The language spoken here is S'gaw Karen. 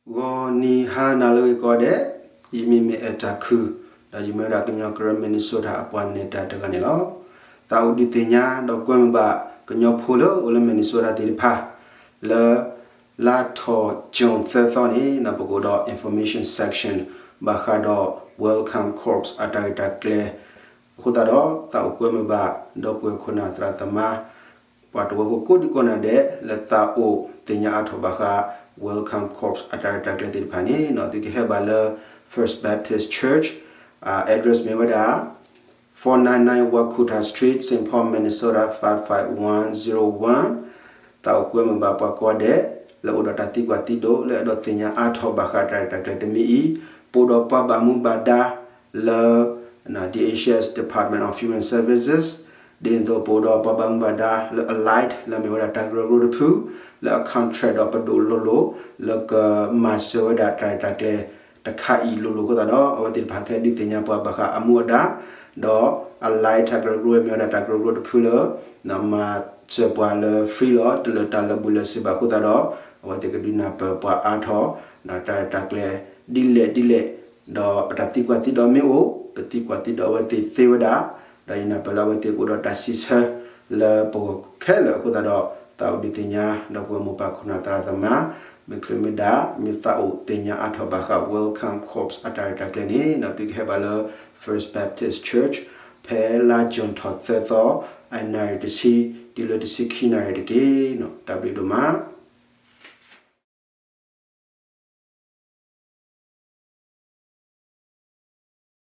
ဂီၤနံၤဟါနၤလၢအဂ့ၤကိးဂၤဒဲး, ယမံၤမ့ၢ်အဲၣ်တၢ်ခု, ဒီးယမ့ၢ်ဝဲဒၣ်ကညီကရၢ Minnesota အပှၤနဲၣ်တၢ်တဂၤန့ၣ်လီၤ. သးအိၣ်ဒုးသ့ၣ်ညါဒီးကွဲမုာ်ဘၣ်ကညီဖိလၢအိၣ်လၢ Minnesota သ့ၣ်တဖၣ်, လၢ လါထီၣ် June သၢသီန့ၣ် ပကအိၣ်ဒီး information section ဘၣ်ဃးဒီး Welcome Corps အတၢ်ရဲၣ်တၢ်ကျဲၤ, အဃိသတးဒီး သးအိၣ်ကွဲမုာ်ဘၣ် ဒီပုၢ်ဝဲၢ်ခိၣ်နၢ်သရၣ်သမါ ပှၤတဝၢဖိကိးဒံကိးနၤဒဲး လၢသးအိၣ်သ့ၣ်ညါအါထီၣ်ဘၣ်ဃး Welcome Corps အတၢ်ရဲၣ်တၢ်ကျဲၤသ့ၣ်တဖၣ်န့ၣ် သုကဟဲဘၣ်လၢ First Baptist Church, address မ့ၢ်ဝဲဒၣ် four nine nine Wakuta Street, Saint Paul, Minnesota five five one zero one. သးအိၣ်ကွဲမုာ်ဘၣ်ပှၤကိးဂၤဒဲး လၢအိၣ်ဒီးတၢ်သံကွၢ်သံဒိး လၢအဲၣ်ဒိးသ့ၣ်ညါအါထီၣ်ဘၣ်ဃးတၢ်ရဲၣ်တၢ်ကျဲၤတမံၤအံၤ, ပအိၣ်ဒီးပှၤဘၣ်မူဘၣ်ဒါလၢ DHS, Department of Human Services, ဒ်န့ၣ်အသိး ပအိၣ်ဒီးပှၤဘၣ်မူဘၣ်ဒါလၢ Alight လၢအမ့ၢ်ဝဲဒၣ်တၢ်ကရၢကရိတဖု လၢအ contract ဒီးပဒိၣ်လိၤလိၤ လၢကမၤစၢၤဝဲဒၣ်တၢ်ရဲၣ်တၢ်ကျဲၤတခါအံၤလိၤလိၤအဃိသတးဒီး အဝဲသ့ၣ်တဖၣ်ကဟဲဒုးသ့ၣ်ညါပှၤဘၣ်ဃးအမူအဒါ, ဒီး Alight တၢ်ကရၢကရိမ့ၢ်ဝဲဒၣ်တၢ်ကရၢကရိတဖုလၢ မၤစၢၤပှၤလၢ free လီၤ တလၢတၢ်လၢာ်ဘူၣ်လၢာ်စ့ဘၣ်အဃိသတးဒီး အဝဲသ့ၣ်ကဒုးနၢ်ပၢၢ်ပှၤအါထီၣ် တၢ်ရဲၣ်တၢ်ကျဲၤဒ်လဲၣ်ဒ်လဲၣ်, ဒီးပတၢ်သံကွၢ်သံဒိးမ့ၢ်အိၣ် ပသံကွၢ်သံဒိးအဝဲသ့ၣ်သ့ဝဲဒၣ်, ဒီးယနၢ်ပၢၢ်လၢအဝဲသ့ၣ်ကအိၣ်ဒီးတၢ်စံးဆၢလၢပဂီၢ်ခဲလၢာ်အဃိသတးဒီး သးအိၣ်ဒုးသ့ၣ်ညါ ဒီပုၢ်ဝဲၢ်မိၢ်ပၢ်ခိၣ်နၢ်သရၣ်သမါ မ့ၢ်ချ့မ့ၢ်ဒၣ် မ့ၢ်သးအိၣ်သ့ၣ်ညါအါထီၣ်ဘၣ်ဃး Welcome Corps အတၢ်ရဲၣ်တၢ်ကျဲၤန့ၣ် သုကဟဲဘၣ်လၢ First Baptist Church ဖဲလါ June ထီၣ်သၢသီ အနၣ်ရံၣ်တဆံ တုၤလၢတဆံခံနၣ်ရံၣ်တက့ၢ်. တၢ်ဘျုးဒိၣ်မး.